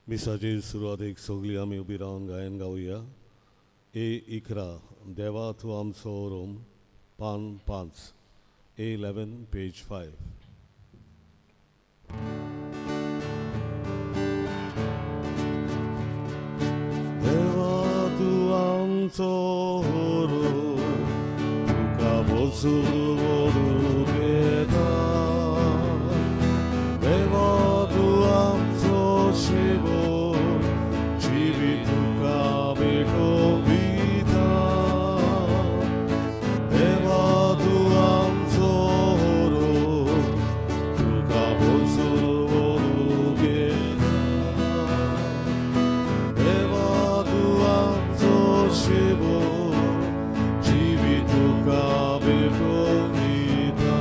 मिसाचे सुरवातेक सगळीं आमी उबी रावन गायन गावया. ए 11, देवा तूं आमचो रोम, पान 5, A 11, page 5. देवा तूं आमचो रोम, तुका बसून घेता. देवा तूं आमचो शिवो, जिवीत तुका भेटोवंक दिता. देवा तूं आमचो रोम, तुका बसून घेता. देवा तूं आमचो शिवो, जिवीत तुका भेटोवंक दिता.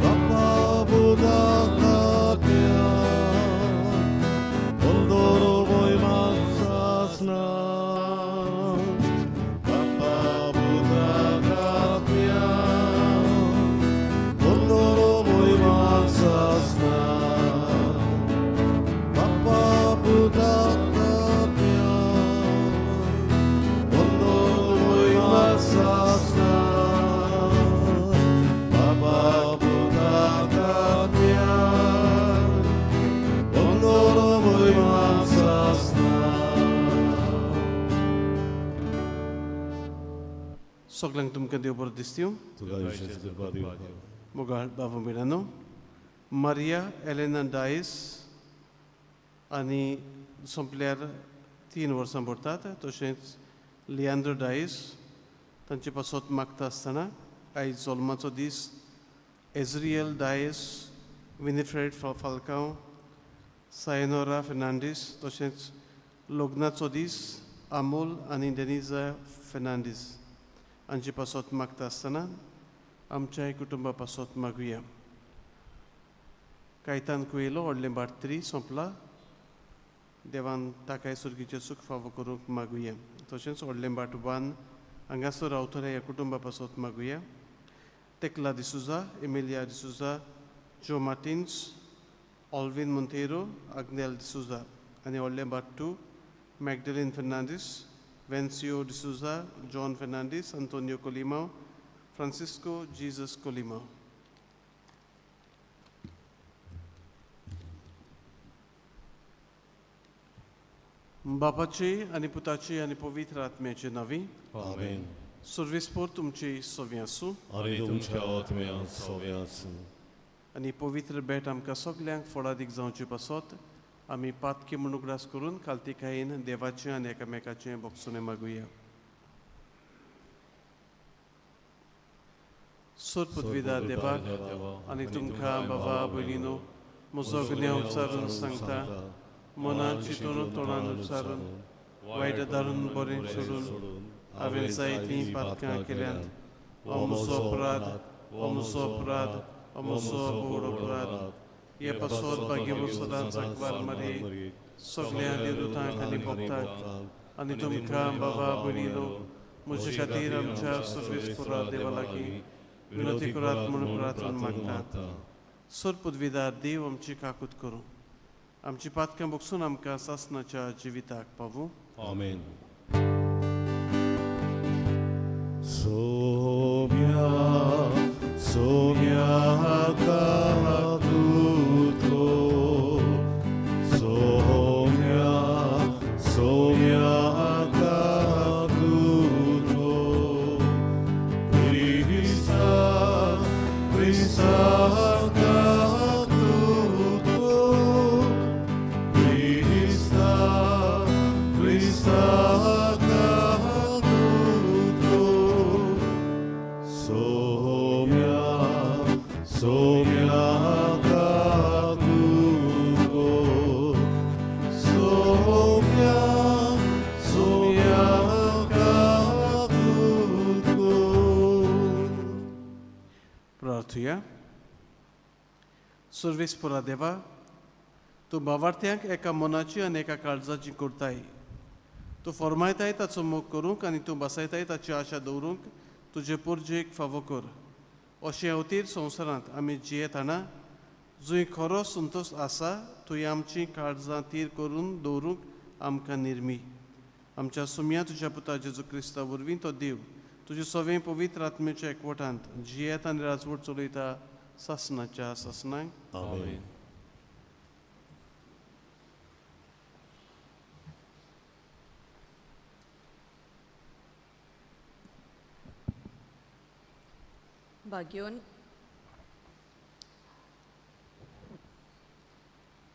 बापा पुता आत्म्या, बंदरो मोय मानसासना. बापा पुता आत्म्या, बंदरो मोय मानसासना. बापा पुता आत्म्या, बंदरो मोय मानसासना. बापा पुता आत्म्या, बंदरो मोय मानसासना. सगल्यांक तुमकां देव बरो दिसतीव. तुका विशेश कृपा दिवपाक. मोगाळ बाबा भयणांनो, मारिया एलेना डायस आनी सोंपल्यार 3 वर्सां भरतात, तशेंच लियांद्रो डायस तांचे पासत मागता आसतना आयज जल्माचो दीस एज्रियल डायस, विनिफ्रेड फाल्कांव, सायनोरा फेर्नांडीस, तशेंच लग्नाचो दीस अमोल आनी डेनिजा फेर्नांडीस हांचे पासत मागता आसतना आमच्याय कुटुंबा पासत मागुया. कायतान कुयेलो व्हडलें बाट 3 सोंपला. देवान ताकाय सुर्गीचें सूख फावो करूंक मागुया. तशेंच व्हडलें बाट 1 हांगासर रावतल्या ह्या कुटुंबा पासत मागुया. तेकला डिसुजा, एमिलिया डिसुजा, जो मार्टिन्स, ऑल्विन मोंतेरो, आग्नेल डिसुजा आनी व्हडलें बाट 2 मॅगडलिन फेर्नांडीस, वेन्सियो डिसुजा, जॉन फेर्नांडीस, अंतोनियो कोलिमाव, फ्रांसिस्को जीजस कोलिमाव. बापाचे आनी पुताचे आनी पवित्र आत्म्याचे नांवी. आमेन. सर्वेस्पोर तुमची सवी आसूं. आनी तुमच्या आत्म्यान सवे आसूं. आनी पवित्र भेट आमकां सगल्यांक फळादीक जावचे पासत आमी पातकी म्हूण उगडास करून खालतीकायेन देवाचें आनी एकामेकाचें भोगसणें मागुया. सोर पदवीदार देवाक आनी तुमकां बाबा भयणीनो म्हजो गुन्यांव उच्चारून सांगता. मनान चिंतून, तोंडान उच्चारून, वायट धारून बरें सोडून हांवें जायतीं पातकां केल्यांत. हो म्हजो अपराध, हो म्हजो अपराध, हो म्हजो व्हड अपराध. हे पासत भाग्यवंत सदांच आंकवार मारये, सगल्या देवदूतांक आनी भक्तांक आनी तुमकां बाबा भयणीनो म्हजे खातीर आमच्या सर्वेस्पोरा देवा लागीं विनवती करात म्हणून प्रार्थना मागता. सर पदवीदार देव आमची काकूत करूं, आमची पातकां भोगसून आमकां सासनाच्या जिविताक पावूं. आमेन. सोम्या सोम्या काकुतो, सोम्या सोम्या काकुतो, क्रिस्ता क्रिस्ता काकुतो, क्रिस्ता क्रिस्ता काकुतो, सोम्या सोम्या काकुतो, सोम्या सोम्या काकुतो. प्रार्थुया. सर्वेस्पोरा देवा, तूं भावार्थ्यांक एका मनाची आनी एका काळजाची करताय. तूं फर्मायताय ताचो मोग करूंक आनी तूं बसयताय ताची आशा दवरूंक तुजे पुर्जेक फावो कर. अशें अवतीर संवसारांत आमी जियेतना जंय खरो संतोश आसा थंय आमचीं काळजां तीर करून दवरूंक आमकां निर्मी. आमच्या सुम्या तुज्या पुता जेजू क्रिस्ता वरवीं तो देव तुजे सवें पवित्र आत्म्याच्या एकवटांत जियेत आनी राजवट चलयता सासनाच्या सासनाक. आमेन. भाग्योन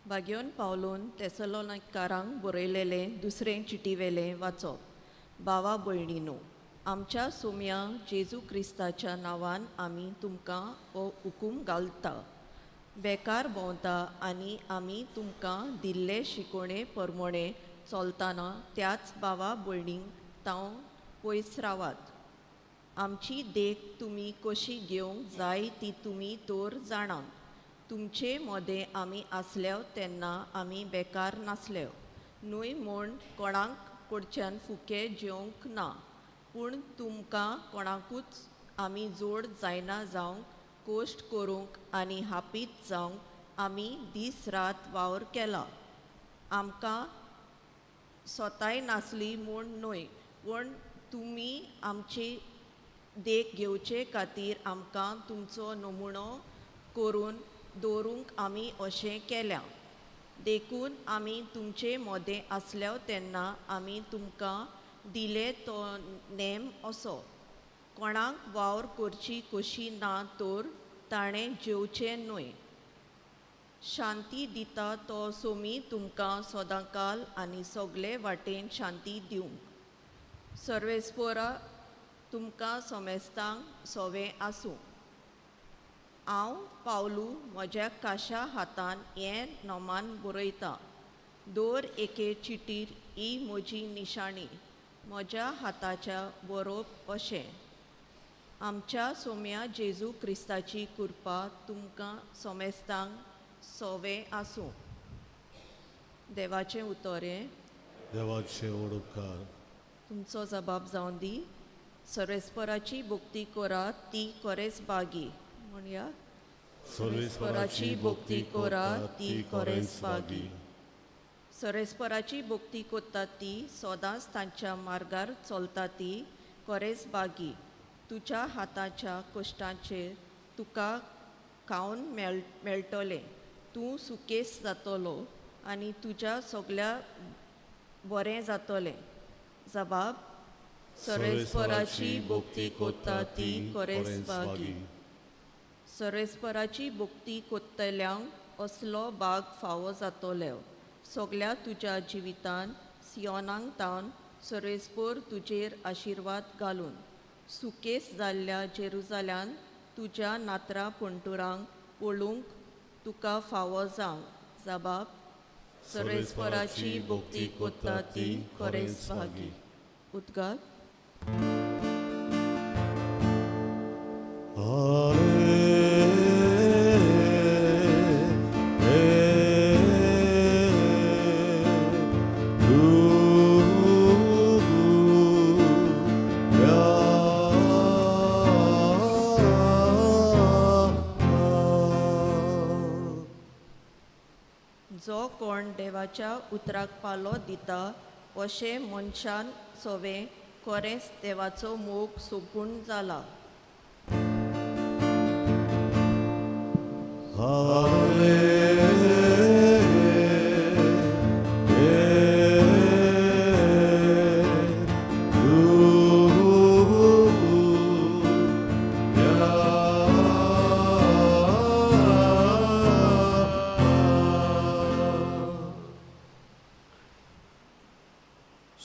भाग्योन पावलून तेसलोनिकारांक बरयलेलें दुसरें चिटीवेलें वाचप. भावा भयणीनो, आमच्या सोम्या जेजू क्रिस्ताच्या नांवान आमी तुमकां हो हुकूम घालता. बेकार भोंवता आनी आमी तुमकां दिल्ले शिकोवणे परमोणे चलतना त्याच भावा भयणींक तावन पयस रावात. आमची देख तुमी कशी घेवंक जाय ती तुमी तर जाणात. तुमचे मदें आमी आसले तेन्ना आमी बेकार नासले न्हय म्हूण कोणाक कडच्यान फुके जेवंक ना, पूण तुमकां कोणाकूच आमी जोड जायना जावंक कोश्ट करूंक आनी हापीत जावंक आमी दीस रात वावर केला. आमकां सोताय नासली म्हूण न्हय, पूण तुमी आमची देख घेवचे खातीर आमकां तुमचो नमुनो करून दवरूंक आमी अशें केल्यां. देखून आमी तुमचे मदें आसले तेन्ना आमी तुमकां दिले तो नेम असो, कोणाक वावर करची कशी ना तर ताणें जेवचें न्हय. शांती दिता तो सोमी तुमकां सदांकाल आनी सगळे वाटेन शांती दिवंक. सर्वेस्पोरा तुमकां सोमेस्तांक सोवें आसूं. हांव पावलू म्हज्या काशा हातान हें नोमान बरयतां. दर एके चिटीर ही म्हजी निशाणी, म्हज्या हाताच्या बरोवप अशें. आमच्या सोम्या जेजू क्रिस्ताची कृपा तुमकां सोमेस्तांक सोवें आसूं. देवाचें उतर हें. देवाचे व्हड उपकार. तुमचो जबाब जावन दी. सर्वेस्पराची भक्ती कोरा ती कोरेस बागी. म्हणया, सर्वेस्पराची भक्ती कोरा ती कोरेस बागी. सर्वेस्पराची भक्ती कोत्ता ती सदांच तांच्या मार्गार चलता ती कोरेस बागी. तुज्या हाताच्या कश्टांचेर तुका खावन मेळटलें. तूं सुकेस जातलो आनी तुज्या सगल्या बरें जातलें. जबाब, सर्वेस्पराची भक्ती कोत्ता ती कोरेस बागी. सर्वेस्पराची भक्ती कोत्तल्यांक असलो भाग फावो जातलो. सगल्या तुज्या जिवितान सियोनाक तावन सर्वेस्पोर तुजेर आशिर्वाद घालून सुकेस जाल्ल्या जेरुजाल्यान तुज्या नातरां पणटुरांक पळोवंक तुका फावो जावं. जबाब, सर्वेस्पराची भक्ती कोत्ता ती कोरेस बागी. उद्गार. जो कोण देवाच्या उतराक पालो दिता अशें मनशान सोवें कोरेंच देवाचो मोग सोंपून जाला.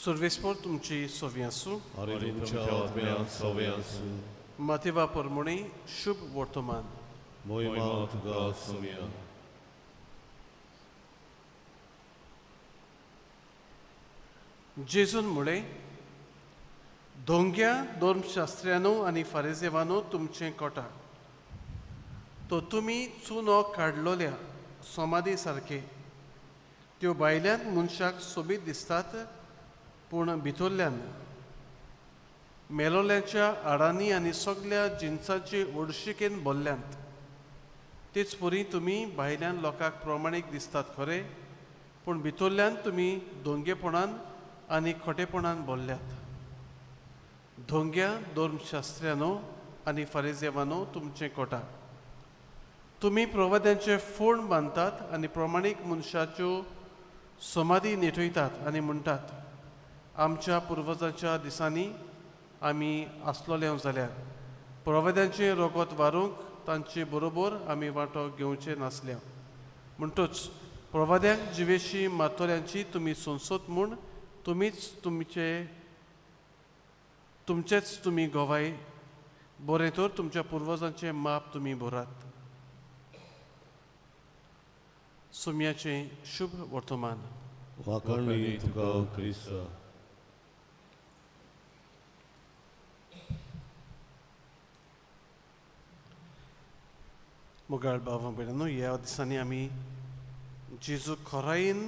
सर्वेस्पोर तुमची सोवी आसूं. आनी तुमच्या आत्म्याक सोवें आसूं. मातेवा परमोणे शुभ वर्तमान. मोहिमा तुका सोम्या. जेजून म्हळें, दोंग्या धर्मशास्त्र्यानो आनी फारेजेवानो तुमचें कोटा तो तुमी चुनो काडलोल्या समाधी सारके. त्यो भायल्यान मनशाक सोबीत दिसतात, पूण भितरल्यान मेलोल्याच्या आडांनी आनी सगल्या जिनसाचे ओडशिकेन भरल्यांत. तेच परी तुमी भायल्यान लोकांक प्रमाणीक दिसतात खरें, पूण भितरल्यान तुमी दोंगेपणान आनी खोटेपणान भरल्यात. धोंग्या धर्मशास्त्र्यानो आनी फारिजेवानो, तुमचें कोटा. तुमी प्रवाद्यांचे फोण बांदतात आनी प्रमाणीक मनशाच्यो समाधी नेटयतात आनी म्हणटात, आमच्या पुर्वजांच्या दिसांनी आमी आसलोले जाल्यार प्रवाद्यांचें रगत वारूंक तांचे बरोबर आमी वांटो घेवचे नासले. म्हणटच प्रवाद्यांक जिवेशी मारतल्यांची तुमी संसद म्हूण तुमीच तुमचे तुमचेच तुमी गवाय. बरें तर तुमच्या पुर्वजांचें माप तुमी भरात. सुम्याचें शुभ वर्तमान. वाखाणणी तुका क्रिस्ता. मोगाळ भाव भयणांनो, ह्या दिसांनी आमी जेजू खोरायेन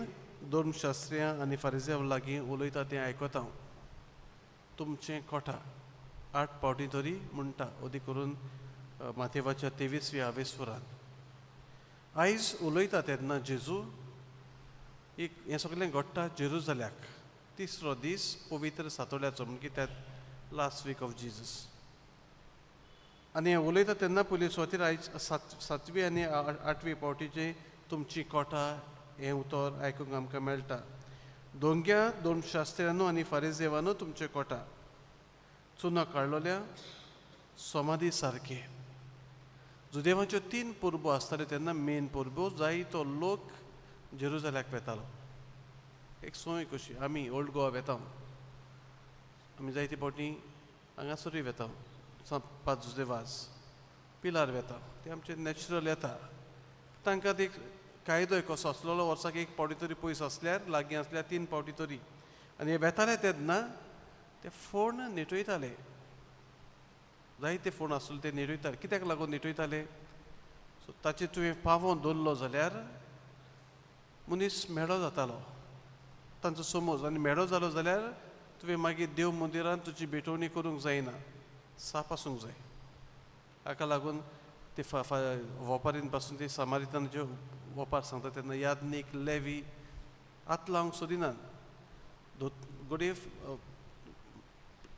धर्मशास्त्र्यां आनी फारिज्यां लागीं उलयता तें आयकता. तुमचें कोठा 8 फावटी तरी म्हणटा, अदीक करून माथेवाच्या 23व्या आवेस्वरान. आयज उलयता तेन्ना जेजू एक हें सगळें घडटा जेरुजाल्याक, तिसरो दीस पवित्र सातोड्याचो, म्हणजे त्या लास्ट वीक ऑफ जेजस. आनी हें उलयता तेन्ना पयली सुवातेर आयज 7वी आनी 8वी फावटीचें तुमची कोठा हें उतर आयकूंक आमकां मेळटा. दोंग्या धर्मशास्त्र्यानो आनी फारिजेवानो, तुमचे कोठा चुना काडलोल्या समाधी सारके. जुदेवाच्यो 3 परबो आसताल्यो तेन्ना मेन परबो जाय तो लोक जेरुजाल्याक वेतालो. एक सोय कशी आमी ओल्ड गोवा वेता, आमी जायते फावटी हांगासरूय वेता, पांच जुदेवाज पिलार वेता, ते आमचे नॅचरल येता. तांकां ते कायदो कसो आसलेलो, वर्साक 1 फावटी तरी पयस आसल्यार, लागीं आसल्यार 3 फावटी तरी. आनी हे वेताले तेन्ना ते फोण नेटयताले, जायते फोण आसले ते नेटयताले. कित्याक लागून नेटयताले? सो ताचेर तुवें पावोन दवरलो जाल्यार मनीस मेळो जातालो, तांचो समज. आनी मेळो जालो जाल्यार तुवें मागीर देव मंदिरान तुजी भेटवणी करूंक जायना, साप आसूंक जाय. हाका लागून ते वोपारीन पासून ते सामारितांच्यो वोपार सांगता तेन्ना यादनीक लेवी हात लावंक सोदिनात. घडये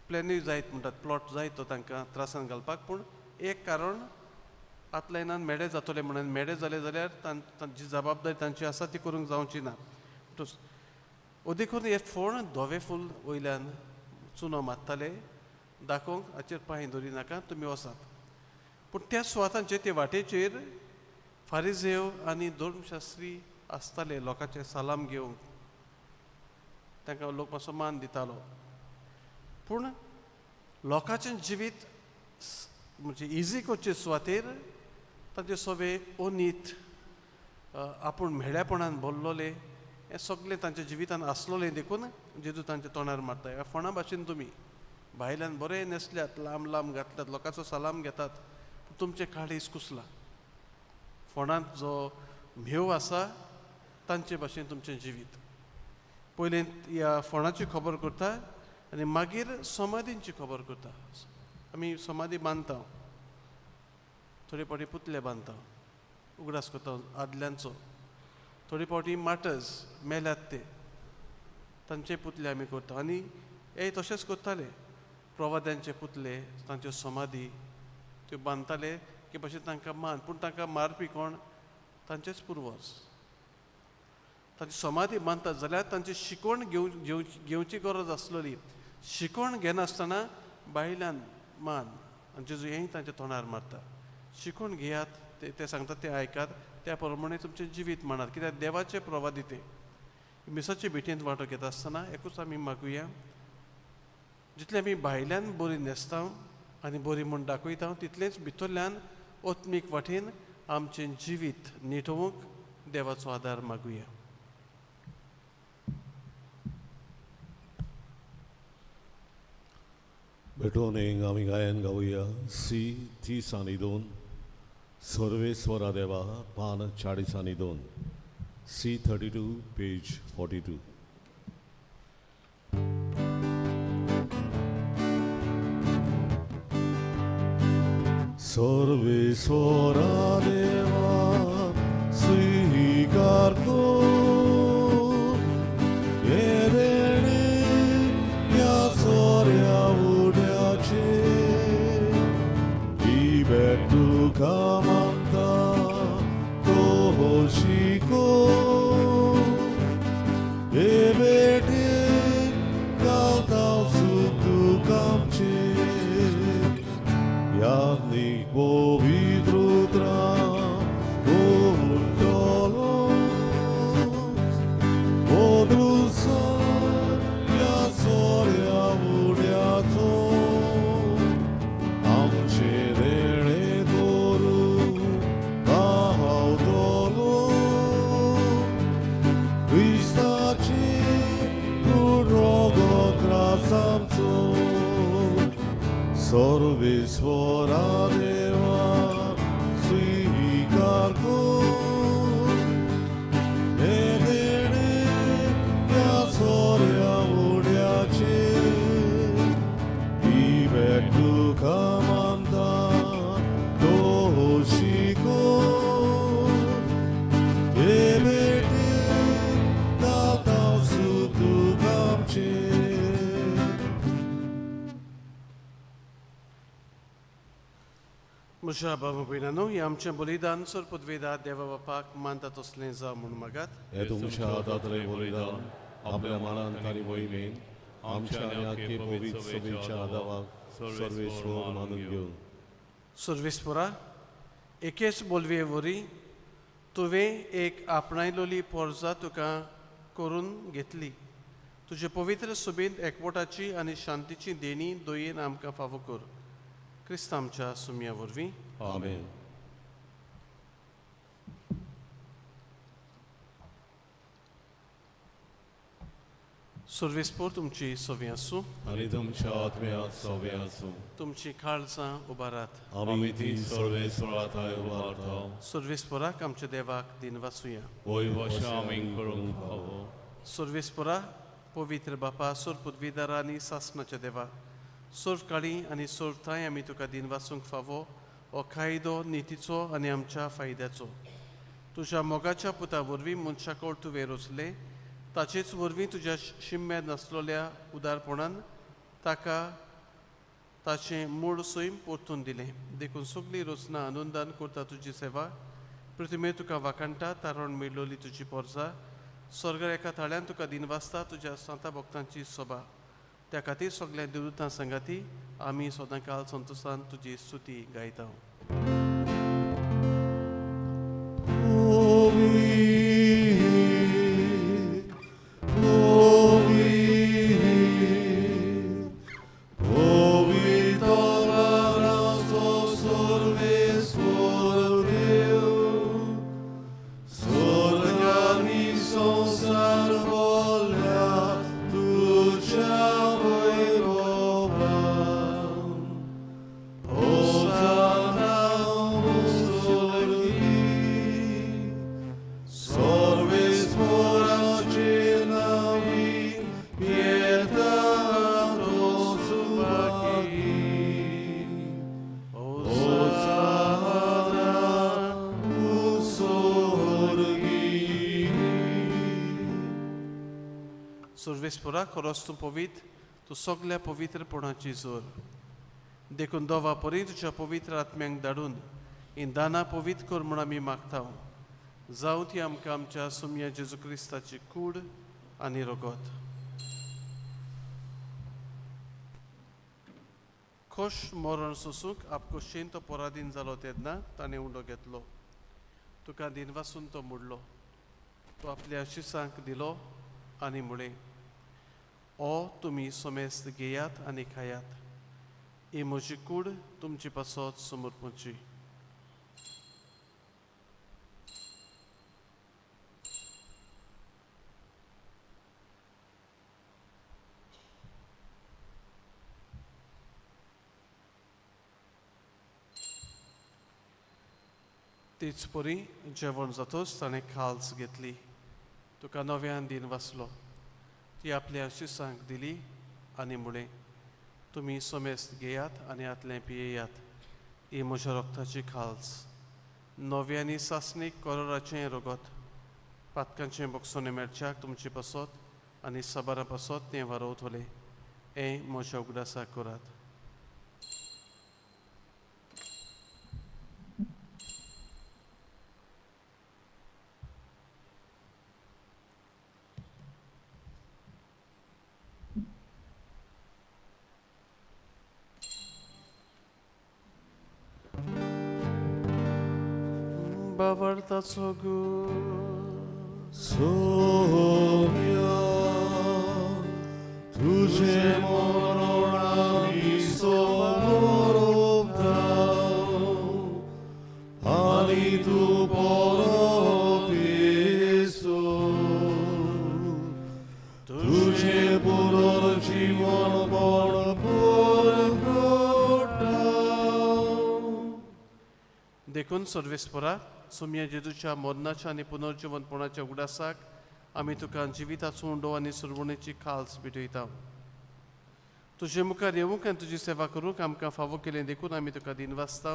प्लॅनूय जायत म्हणटात, प्लॉट जायत तो तांकां त्रासान घालपाक, पूण एक कारण हात लायनान मेडे जातले म्हणून, मेडे जाले जाल्यार जी जबाबदारी तांची आसा ती करूंक जावची ना. अदीक करून हे फोण धवे फूल वयल्यान चुनो मारताले दाखोवंक, हाचेर पांय दवरी नाका तुमी वचात. पूण त्या सुवातांचेर ते वाटेचेर फारिजेव आनी धर्मशास्त्री आसताले लोकांचे सलाम घेवंक, तांकां लोक मातसो मान दितालो. पूण लोकांचें जिवीत म्हणजे इजी करचे सुवातेर तांचे सवे अनीत, आपूण म्हेळ्यापणान भरलोले, हें सगळें तांच्या जिवितान आसलोलें. देखून जेजू तांच्या तोंडार मारता, ह्या फोंडा भाशेन तुमी भायल्यान बरें न्हेसल्यात, लांब लांब घातल्यात, लोकांचो सलाम घेतात, पूण तुमचें काळीज कुसलां. फोंडांत जो म्हेव आसा तांचे भाशेन तुमचें जिवीत. पयलीं ह्या फोंडाची खबर करता आनी मागीर समाधींची खबर करता. आमी समाधी बांदता, थोडे फावटी पुतले बांदता, उगडास करता आदल्यांचो. थोडे फावटी माटर्स मेल्यात ते तांचे पुतले आमी करता. आनी हे तशेंच करताले, प्रवाद्यांचे पुतले, तांच्यो समाधी त्यो बांदताले की भशेन तांकां मान. पूण तांकां मारपी कोण? तांचेच पुर्वज. तांची समाधी बांदतात जाल्यार तांची शिकवण घेवची गरज आसलेली. शिकवण घेनासतना बायल्यान मान, आनी जेजू हेंय तांच्या तोंडार मारता, शिकवण घेयात, ते सांगतात ते आयकात, त्या प्रमाणे तुमचें जिवीत मानात, कित्याक देवाचे प्रवादी ते. मिसाचे भेटेंत वांटो घेता आसतना एकूच आमी मागुया, जितलें आमी भायल्यान बरी न्हेसता आनी बरी म्हूण दाखयता तितलेंच भितरल्यान आत्मीक वाटेन आमचें जिवीत निटोवंक देवाचो आदार मागुया. भेटवणेक आमी गायन गावया सी 30 आनी 2, सर्वेस्वरा देवा, पान 40 आनी 2, सी 32 पेज 42. सर्वेस्वरा देवा तुका मानता तो शिको हे भेटेक घालता सुख तुका आमचेर याज्ञिक पवित्र उतरां उडटलो पदरुसो ह्या सोऱ्या उड्याचो आमचे देणे करू पावतलो क्रिस्ताची रोगो आमचो सर्वेस्वरा देवा स्वीकार कर हे देणे ह्या सोऱ्या उड्याचे ही भेट तुका मानता तो शिको हे भेटेक घालता सुख तुका आमचेर. म्हज्या बाबा भयणांनो हें आमचें बलिदान सर पदवेदा देवा बापाक मानता तसलें जावं म्हूण मागात. हे तुमच्या हातांतलें बलिदान आपल्या मनान आनी मोहिमेन आमच्या आनी आख्खे पवित्र सभेच्या आदावाक सर्वेस्वर मानून घेवन. सर्वेस्परा एकेच बोलवे वरी तुवें एक आपणायलोली पोरजा तुका करून घेतली. तुजे पवित्र सुबेंत एकवटाची आनी शांतीची देणी दयेन आमकां फावो कर. क्रिस्त आमच्या सुमया वरवीं. आमेन. सर्वेस्पोर तुमची सवी आसूं. आनी तुमच्या आत्म्यात सवे आसूं. तुमची काळजां उबारात. आमी ती सर्वेस्वरा थाय उबारता. सर्वेस्पोराक आमच्या देवाक दिन वाचुया. वय वशा आमी करूंक फावो. सर्वेस्पोरा पवित्र बापा सोर पदवीदारा आनी सासणाच्या देवा सर्व काळी आनी सर्व थांय आमी तुका दिन वाचूंक फावो हो कायदो नितीचो आनी आमच्या फायद्याचो. तुज्या मोगाच्या पुता वरवीं मनशाकोळ तुवें रचलें ताचेच वरवीं तुज्या शिम्म्यार नासलेल्या उदारपणान ताका ताचें मूळ सैम परतून दिलें. देखून सगळी रचना आनंदान करता तुजी सेवा. पृथ्वीर तुका वाखाणटा तारण मेळ्ळोली तुजी पोरसा. स्वर्गार एका थाळ्यान तुका दिन वाचता तुज्या सांता भक्तांची सभा. त्या खातीर सगल्या देवदूतां सांगाती आमी सदांकाल संतोशान तुजी स्तुती गायता. सर्वेस्पोरा खरोच तूं पवित्र, तूं सगल्या पवित्रपणाची जोर. देखून दोवा परी तुज्या पवित्र आत्म्यांक धाडून हीं दानां पवित्र कर म्हूण आमी मागता. जावं ती आमकां आमच्या सुमया जेजू क्रिस्ताची कूड आनी रगत. खोश मरण सोसूंक आपखोशेन तो पराधीन जालो तेन्ना ताणें उंडो घेतलो. तुका दिनवासून तो मोडलो. तो आपल्या शिसांक दिलो आनी म्हळें, ओ तुमी समेस्त घेयात आनी खायात. ही म्हजी कूड तुमचे पासत समर्पणची. तेच परी जेवण जातच ताणें खाल्स घेतली. तुका नव्यान दिन वाचलो. ती आपल्या शिसांक दिली आनी म्हळें, तुमी समेस्त घेयात आनी आतलें पियेयात. ही म्हज्या रक्ताची खाल्स, नव्यानी सासणीक करोराचें रगत. पातकांचें बक्षोणें मेळच्याक तुमचे पासत आनी साबारां पासत तें वारोवतलें. हें म्हज्या उगडासाक करात. भावार्थाचो गूण. सोम्या तुझे मरण आमी समोरता आनी तूं परत येसो तुझे पुनर्जीवन पण परगटा. देखून सर्वेस्परा सोमया जेजूच्या मरणाच्या आनी पुनर्जिवनपणाच्या उगडासाक आमी तुका जिविताचो उंडो आनी सुरवणेची खाल्स भेटयता. तुजे मुखार येवंक आनी तुजी सेवा करूंक आमकां फावो केलें देखून आमी तुका दिनवासता.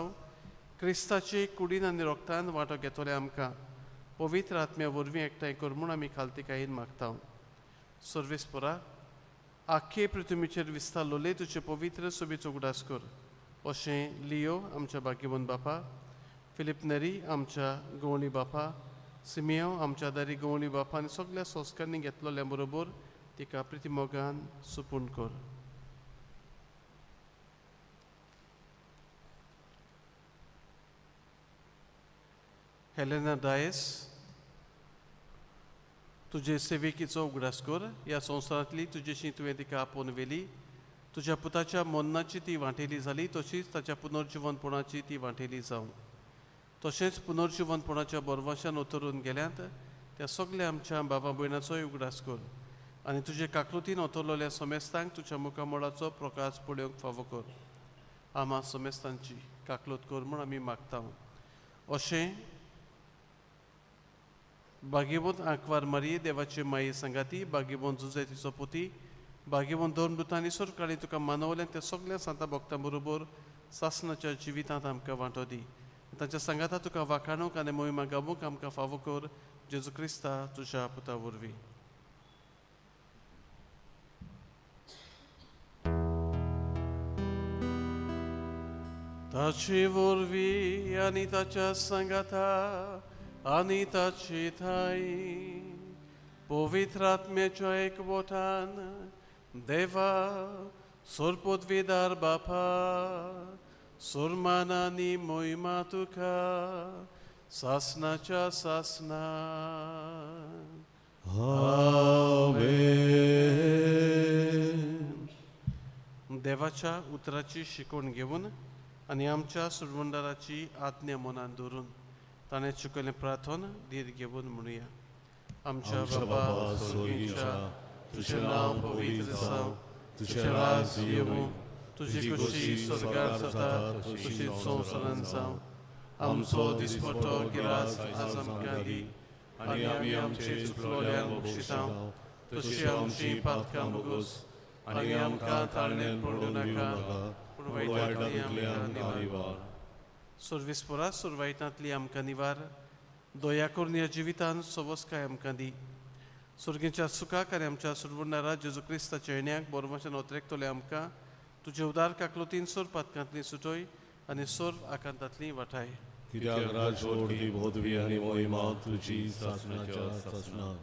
क्रिस्ताचे कुडीन आनी रोगतान वांटो घेतले आमकां पवित्र आत्म्या वरवीं एकठांय कर म्हूण आमी खालतीकायेन मागता. सर्वेस्परा आख्खे पृथ्वीचेर विस्तारलोले तुजे पवित्र सोबेचो उगडास कर. अशें लियो आमच्या भाग्यवंत बापा, फिलीप नेरी आमच्या गवळी बापा, सिमियो आमच्या दारी गवळी बापा आनी सगळ्या संस्कारांनी घेतलोल्या बरोबर तिका प्रितीमोगान सुपूर्ण कर. हेलेना डायस तुजे सेवेकीचो उगडास कर. ह्या संवसारांतली तुजेशी तुवें तिका आपोवन व्हेली. तुज्या पुताच्या मरणाची ती वांटेली जाली तशीच ताच्या पुनर्जिवनपणाची ती वांटेली जावं. तशेंच पुनर्जिवनपणाच्या बरवाशान उतरून गेल्यात त्या सगल्या आमच्या बाबा भयणाचोय उगडास कर आनी तुजे काकृतीन ओतरलेल्या समेस्तांक तुज्या मुखामळाचो प्रकाश पळोवंक फावो कर. आमा समेस्तांची काकलूत कर म्हूण आमी मागता. अशें भाग्यवंत आंकवार मारये देवाचे माये सांगाती, भाग्यवंत जुजे तिचो पोती, भाग्यवंत धर्मदूतांनी सरकाळी तुका मानवल्यान त्या सगल्या सांता भक्तां बरोबर सासनाच्या जिवितांत आमकां वांटो दी. तांच्या सांगाता तुका वाखाणूंक आनी मोहिमा गावूंक आमकां फावो कर जेजू क्रिस्ता तुज्या पुता वरवीं. ताचे वरवीं आनी ताच्या सांगाता आनी ताचे ठांय पवित्र आत्म्याच्या एकवटान देवा सरपदवीदार बापा सुरमान आनी मोहिमा तुका सासनाच्या सासना. आमेन. देवाच्या उतराची शिकवण घेवन आनी आमच्या सुरवंडाराची आज्ञा मनान धरून ताणें चुकयलें प्रार्थन धीर घेवन म्हणुया. आमच्या बाबा स्वर्गीच्या, तुजें नांव पवित्र जावं, तुजें राज येवं, तुजी खुशी स्वर्गार जाता तशीच संवसारांत जावं. आमचो दिसपट्टो गिरास आज आमकां दी आनी आमी आमचे चुकलोल्यांक बक्षिता तशी आमची पातकां भोगोस आनी आमकां ताळणेंत पडूं नाका पूण वायटांतली आमकां निवार. सर्वेस्परा सुरवायटांतली आमकां निवार. दया करून ह्या जिवितान सवसकाय आमकां दी. सुर्गेच्या सुखाक आनी आमच्या सुरवणारा जेजू क्रिस्ताच्या येण्याक बरोवपाच्यान ओतरेकतले आमकां तुजे उदार काकलुतीन सोर पातकांतली सुटोय आनी सोर आकांतांतली वाठाय. कित्याक राजवटी पदवी आनी मोहिमा तुजी सासणाच्या सासणा.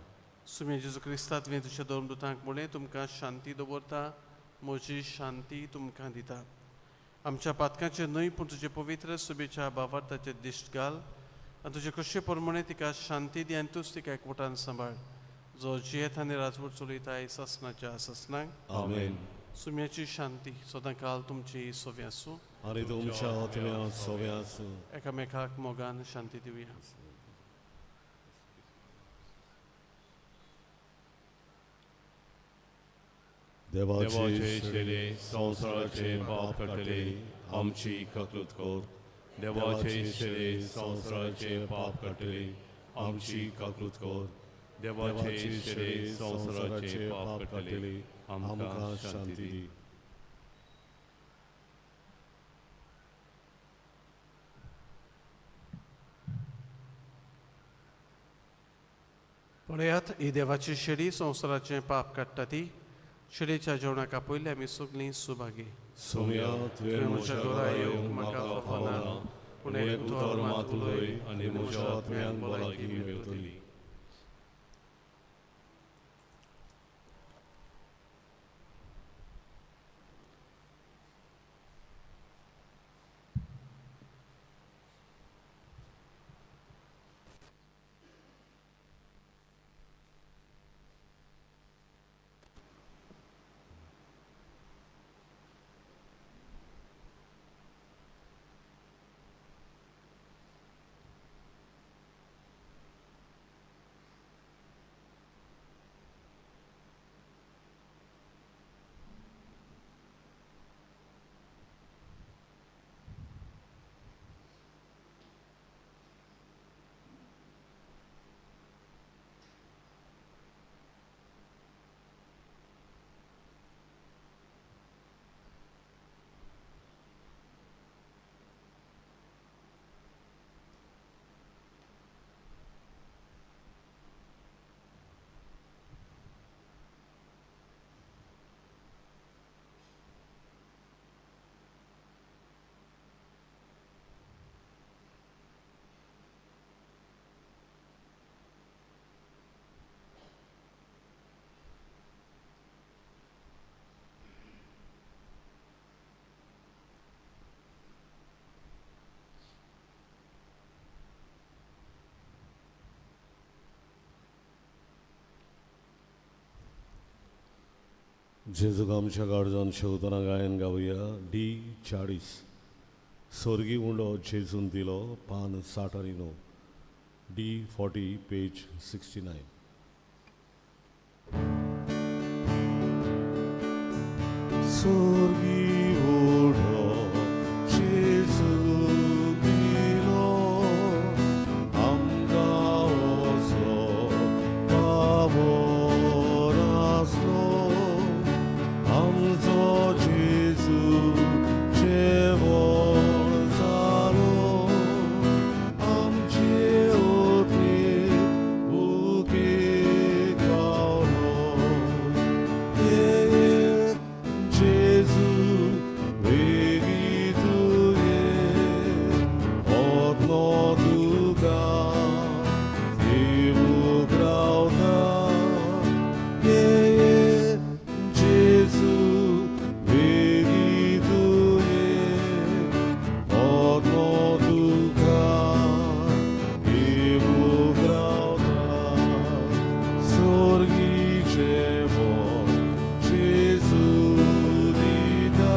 सुमे जेजू क्रिस्ता तुवें तुज्या धर्मदूतांक म्हणलें तुमकां शांती दवरता, म्हजी शांती तुमकां दिता. आमच्या पातकांचें न्हय पूण तुजे पवित्र सुबेच्या भावार्थाचें दिश्ट घाल आनी तुजे कशे प्रमाणे तिका शांती दी आनी तूंच तिका एकवटान सांबाळ जो जियेत आनी राजवट चलयता सासणाच्या सासणाक. आमेन. सुम्याची शांती सदां काल तुमची सोव्या आसूं आनी तुमच्या आत्म्या सोव्या आसूं. एकामेकाक मोगान शांती दिवया. देवाचे शेले संवसाराचे पाप काडटले आमची काकलूत कर. देवाचे शेले संवसाराचे पाप काडटले आमची काकलूत कर. देवाचे शेले संवसाराचे पाप काडटले आमकां शांती दी. पळयात ही देवाची शेडी संवसाराचें पाप काडटा ती. शेडीच्या जेवणाक आपयले आमी सगळीं सुभागी. सोम्या तुवें म्हज्या घरा येवंक म्हाका फावना, पूण एक उतर मात उलय आनी म्हज्या आत्म्याक भलायकी मेळटली. जेजूक आमच्या काळजान शेवतना गायन गावया डी 40 स्वर्गी उंडो जेजून दिलो पान 60 आनी 9 डी 40 पेज 69. स्वर्गी उंडो जेजू दिलो आमकां असो पावोर आसलो आमचो जेजू जेवण जालो आमचे ओतरे भुके खावलो जेजू वेगीं तुवें ओतलो तुका दिवूंक रावता जेजू वेगीं तुवें ओतलो तुका दिवूंक रावता स्वर्गी जेवण जेजू दिता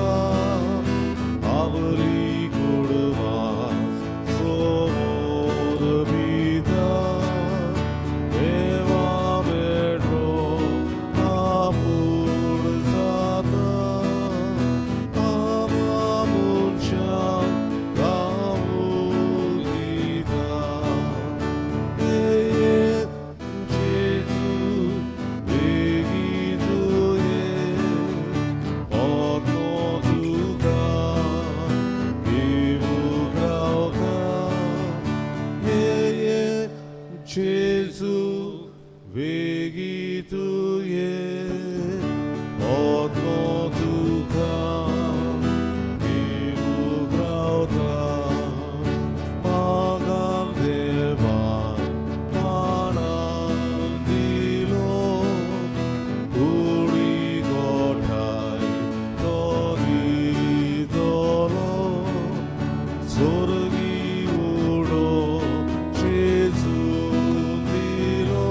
आपली कुडवास समोर पिता देवा मेळ्ळो आपूण जाता आमा मनशाक गावूंक दिता. जेजू वेगीं तुवें ओतलो तुका दिवूंक रावता जेजू वेगीं तुवें ओतलो तुका दिवूंक रावता मागान देवान मानान दिलो कुडी गोठाय तो दितलो स्वर्गी उडो जेजू दिलो.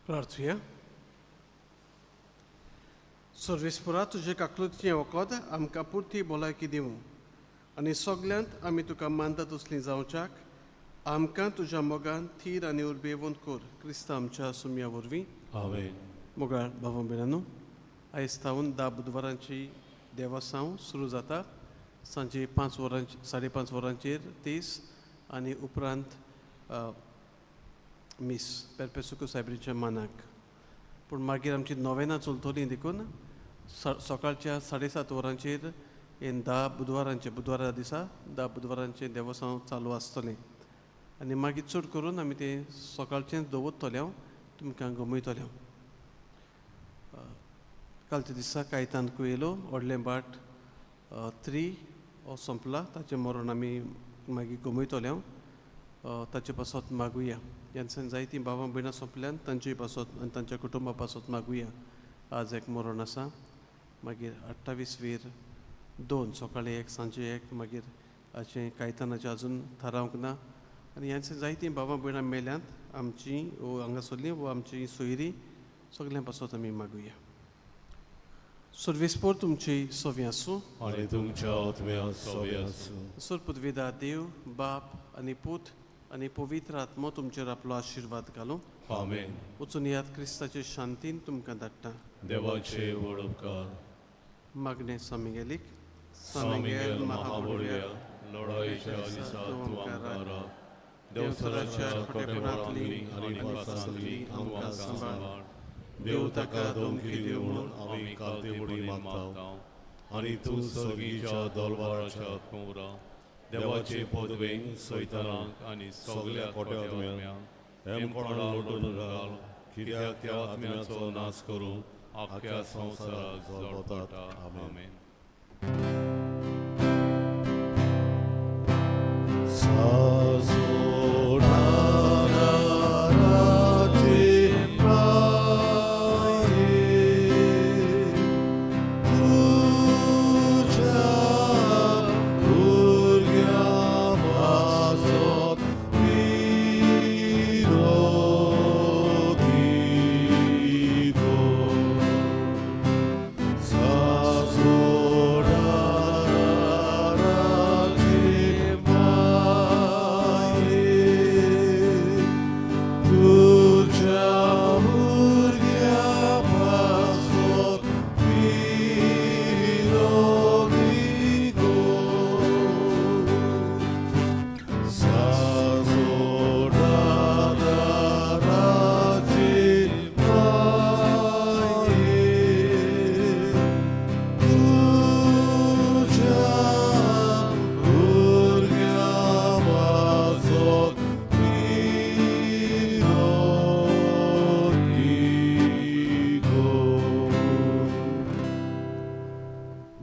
प्रार्थुया. सर्वेस्पुरा, तुजे काकलुतीचें वखद आमकां पुरती भलायकी दिवं आनी सगल्यांत आमी तुका मानता तसलीं जावच्याक आमकां तुज्या मोगान थीर आनी उर्बेवंत कर, क्रिस्ता आमच्या सुमया वरवीं. आमेन. मोगाळ भावा भयणांनो, आयज सावन 10 बुधवारांची देवासांव सुरू जाता. सांजे 5 वरांचे, 5:30 वरांचेर तीस आनी उपरांत मीस पेरपेसुको सायबरीच्या मानाक. पूण मागीर आमची नोवेनां चलतलीं, देखून सकाळच्या 7:30 वरांचेर हे 10 बुधवारांचे, बुधवारा दिसा 10 बुधवारांचें देवसांव चालू आसतलें आनी मागीर चड करून आमी तें सकाळचें दवरतले हांव, तुमकां गमयतले हांव. कालच्या दिसा कायतान कुयेलो व्हडलें बाट 3 हो सोंपला. ताचें मरण आमी मागीर गमयतले हांव. ताचे पासत मागुया. ह्यान जायतीं भावां भयणां सोंपल्यान तांचे पासत आनी तांच्या कुटुंबा पासत मागुया. आज एक मरण आसा. मागीर 28 वीर 2, सकाळीं 1, सांजे 1. मागीर अशें कायतानाचें अजून थारावंक ना. आनी ह्यान जायतीं भावां भयणां मेल्यांत आमची वो हांगासरलीं वो आमची सोयरीं, सगळ्यां पासत आमी मागुया. सर्वेस्पोर तुमची सोवी आसूं आनी तुमच्या आत्म्या सोबी आसूं. सोरपुदविदा देव बाप आनी पूत आनी पवित्र आत्मो तुमचेर आपलो आशिर्वाद घालूं. आमेन. वचून याद, क्रिस्ताचे शांतीन तुमकां धाडटा. देवाचे व्हड उपकार. मागणें सामिगेलीक. सामिगेल महाबोडव्या, लढाईच्या दिसा तूं आमकां राख. देवसराच्या खोटेपणांतली आनी पासांतली आमकां सांबाळ. देव ताका धमकी दिवं म्हणून आमी कालते बुडी मागता आनी तूं सर्गीच्या दोलवाराच्या कुंवरा देवाचे पदवेन सैतानाक आनी सगल्या खोट्या आत्म्यांक हेमकोणा लोटून घाल, कित्याक त्या आत्म्याचो नाश करूंक आख्ख्या संवसाराक जळपतात. आमेन. आमेन.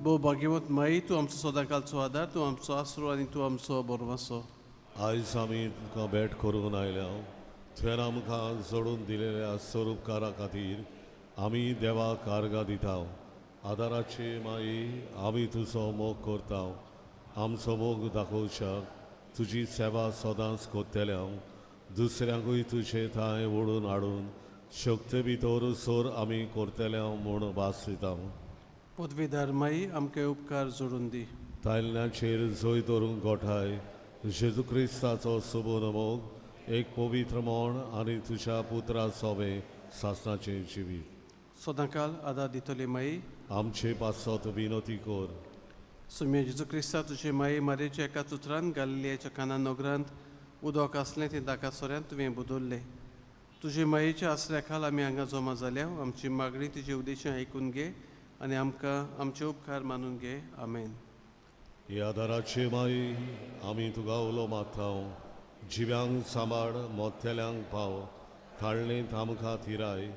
भोव भाग्यवंत माई, तूं आमचो सदांकालचो आदार, तूं आमचो आसरो आनी तूं आमचो बरवासो. आयज आमी तुका भेट करून आयल्या. तुवें आमकां जोडून दिलेल्या स्वरूपकारा खातीर आमी देवाक आर्गां दिता. आदाराचे माई, आमी तुजो मोग करता. आमचो मोग दाखोवच्याक तुजी सेवा सदांच करतले हांव. दुसऱ्यांकूय तुजे थंय ओडून हाडून शक्ती भितर सोर आमी करतले हांव म्हूण भास दिता. पदवीदार माई, आमकां उपकार जोडून दी. तायल्याचेर जंय धरूंक गोठाय जेजू क्रिस्ताचो सोबून मोग एक पवित्र म्हण आनी तुज्या पुत्रा सोबे सासणाचें जिवीत सदांकाल आदार दितली माई, आमचे पासत विनोती कर. सुम्या जेजू क्रिस्ता, तुजे माई मारयेच्या एका उतरान गालिलियाच्या काना नगरांत उदक आसलें तें दाका सोऱ्यांत तुवें बदल्लें. तुजे मायेच्या आसऱ्या खाल आमी हांगा जमा जाल्या. आमची मागणी तुजे उद्देशां आयकून घे आनी आमकां आमचे उपकार मानून घे. आमेन. ह्या आदाराचे माई, आमी तुका उलो मागता. जिव्यांक सांबाळ, मोत्तेल्यांक पाव, थाळणेंत आमकां थिराय,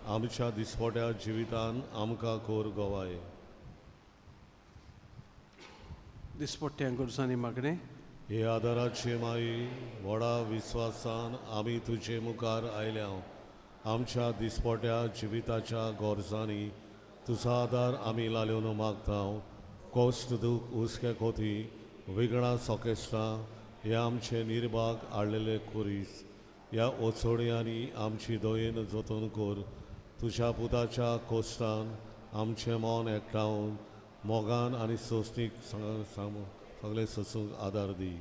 आमच्या दिसपट्या जिवितान आमकां कोर गोवाय. दिसपट्ट्यां गरजांनी मागणें. हे आदाराचे माई, व्हडा विस्वासान आमी तुजे मुखार आयल्या. आमच्या दिसपट्या जिविताच्या गरजांनी तुजो आदार आमी लाल्योन मागता. कश्ट, दूख, हुस्के कोती, विगडां, सोकेस्तां हे आमचे निर्भाग हाडलेले खुरीस ह्या ओसोड्यांनी आमची दयेन जतन कर. तुज्या पुताच्या कोश्टान आमचें मन एकठावन मोगान आनी सोंसणीक सगळें सोंसूंक आदार दी.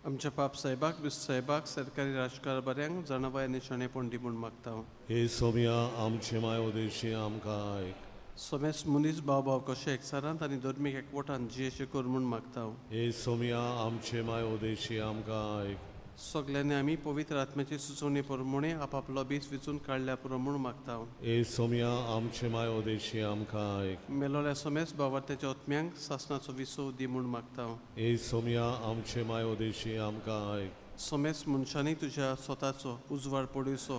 आमच्या पाप साहेबाक, बिस्त साहेबाक, सरकारी राजकारभाऱ्यांक जाणाबाय आनी शाणेपण दी म्हूण मागता. हे सोम्या आमचे माय उदेशी आमकां आयक. सोमेस मनीस भाव भाव कशे एकचारांत आनी धर्मीक एकवटान जियेचे कर म्हूण मागता. हे सोम्या आमचे माय उदेशी आमकां आयक. सगल्यांनी आमी पवित्र आत्म्याची सुचोवणी प्रमाणे आपापलो बीस विचून काडल्या पुरो म्हूण मागता. हे सोम्या आमचे माय उदेशी आमकां आयक. मेलोल्या सोमेस भावार्थ्याच्या आत्म्यांक सासणाचो विसव दी म्हूण मागता. हे सोम्या आमचे माय उदेशी आमकां आयक. सोमेस मनशांनी तुज्या स्वताचो उजवाड पडोवचो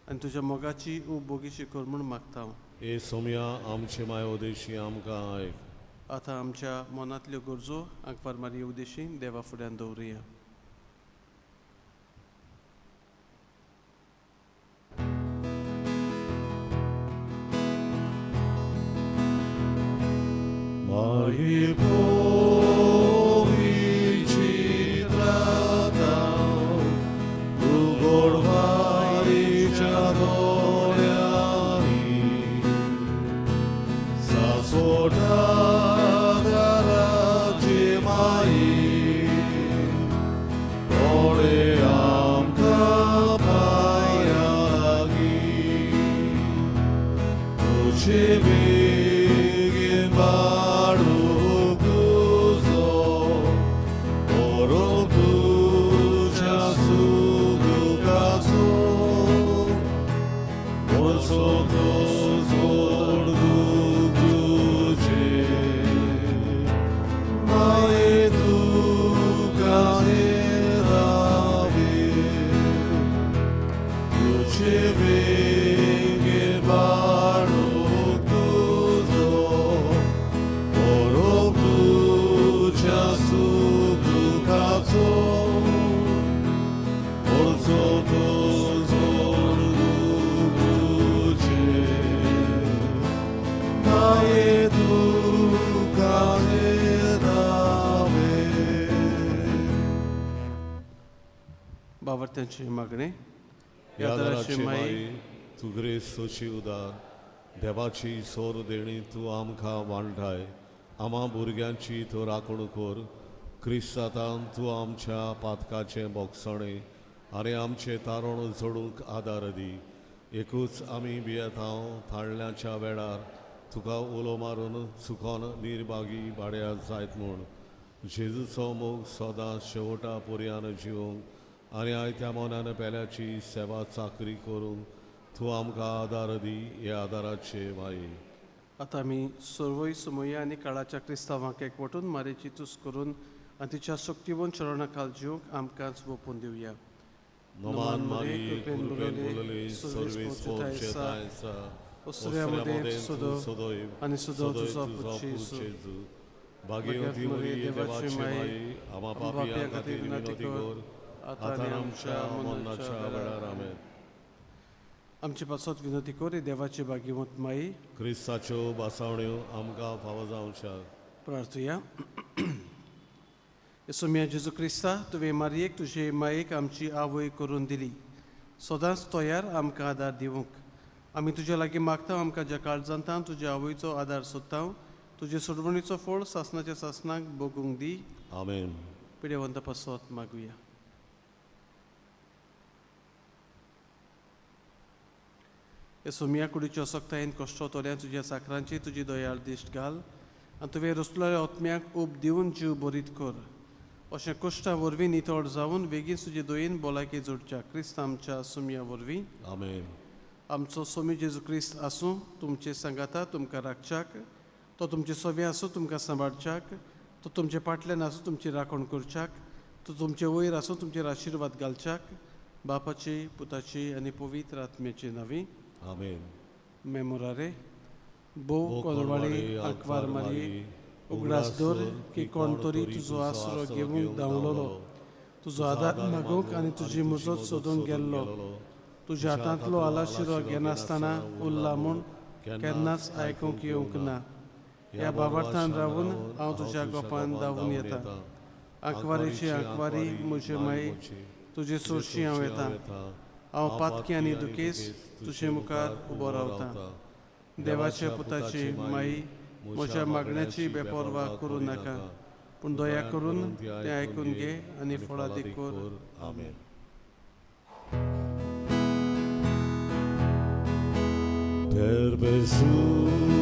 आनी तुज्या मोगाची उब बोगीशी कर म्हूण मागता. हे सोम्या आमचे माय उदेशी आमकां आयक. आतां आमच्या मनांतल्यो गरजो आंकवार मारये उदेशी देवा फुड्यान दवरुया. माही चित्राता उगोडवारीच्या दोळ्यांनी सासोटा दाराची माई कोणे आमकां पांया लागीं तुजे बेगीन बाळूक तुजो व्हरोंक तुज्या सुखदुख्खाचो वचो तो सोडूंक तुजें माये तुका रावे तुजे बेगीन बाळूक तुजो व्हरोंक तुज्या सुखदुख्खाचो वचो तो सोडूंक तुजें माये तुका रावे. भावार्थ्यांचे मागणें. यादराची माई तूं ग्रेस्तोची उदार देवाची सोर देणी तूं आमकां वांठाय. आमा भुरग्यांची तूं राखण कर. क्रिस्तांतान तूं आमच्या पातकाचें बोगसणें आनी आमचें तारण जोडूंक आदार दी. एकूच आमी भियेतांव थाळण्याच्या वेळार तुका उलो मारून चुकोन निर्भागी भाड्या जायत म्हूण. जेजूचो मोग सदां शेवटा पर्यान जिवंक आनी आयत्या मनान पेल्याची सेवा चाकरी करूंक तूं आमकां आदार दी. ह्या आदाराचे माई. आतां आमी सर्वय समया आनी काळाच्या क्रिस्तांवांक एकवटून मारेची तूस करून आनी तिच्या शक्तिवन चरणा खाल जिवंक आमकांच वोपून दिवया. नमान मारी कृपेन भरलेली सर्वेस्पर आसा ओसऱ्या मदें सदो आनी सदो तुजो पूत जेजू. भाग्यवती मरिये देवाची माई आमा पापयां खातीर विनवती कर आतां आमच्या मरणाच्या वेळार. आमेन. आमचे पासत विनवती कर देवाची भाग्यवंत माई. क्रिस्ताच्यो बासावण्यो आमकां फावो जावच्या. प्रार्थुया. सोम्या जेजू क्रिस्ता, तुवें मारयेक तुजे मायेक आमची आवय करून दिली. सदांच तयार आमकां आदार दिवंक आमी तुज्या लागीं मागता. आमकां ज्या काळजांत तुज्या आवयचो आदार सोदता तुजे सोडवणीचो फळ सासणाच्या सासणाक भोगूंक दी. आमेन. पिडेवंता पासत मागुया. सोम्या कुडीच्या असक्तायेन कश्ट तोल्या तुज्या साकरांची तुजी दयाळ दिश्ट घाल आनी तुवें रसलेल्या आत्म्याक उब दिवन जीव बरीत कर. अशें कश्टां वरवीं नितळ जावन वेगींच तुजे दयेन भलायकी जोडच्या क्रिस्त आमच्या सोम्या वरवीं. आमेन. आमचो सोमी जेजू क्रिस्त आसूं तुमचे सांगाता तुमकां राखच्याक, तो तुमचे सोवे आसूं तुमकां सांबाळच्याक, तो तुमचे फाटल्यान आसूं तुमची राखण करच्याक, तो तुमचे वयर आसूं तुमचेर आशिर्वाद घालच्याक. बापाची पुताची आनी पवित्र आत्म्याची नांवी. आमेन. मेमोरारे भोव कोलवाळे आंकवार मारये उगडास दवर की कोण तरी तुजो आसरो घेवंक धांवलोलो तुजो आदार मागूंक आनी तुजी मुजत सोदूंक गेल्लो. तुज्या हातांतलो आलाशिरो घेनासतना उरला म्हूण केन्नाच आयकूंक येवंक ना. ह्या बाबार्थान रावून हांव तुज्या गोपान धांवून येता. आंकवारीची आंकवारी म्हजे माई तुजे सोरशी हांव येता. हांव पातकी आनी दुखेस तुजे मुखार उबो रावता. देवाच्या पुताची माई, म्हज्या मागण्याची बेपर्वा करूं नाका, पूण दया करून तें आयकून घे आनी फळादीक कर. आमेन. Der Besuch.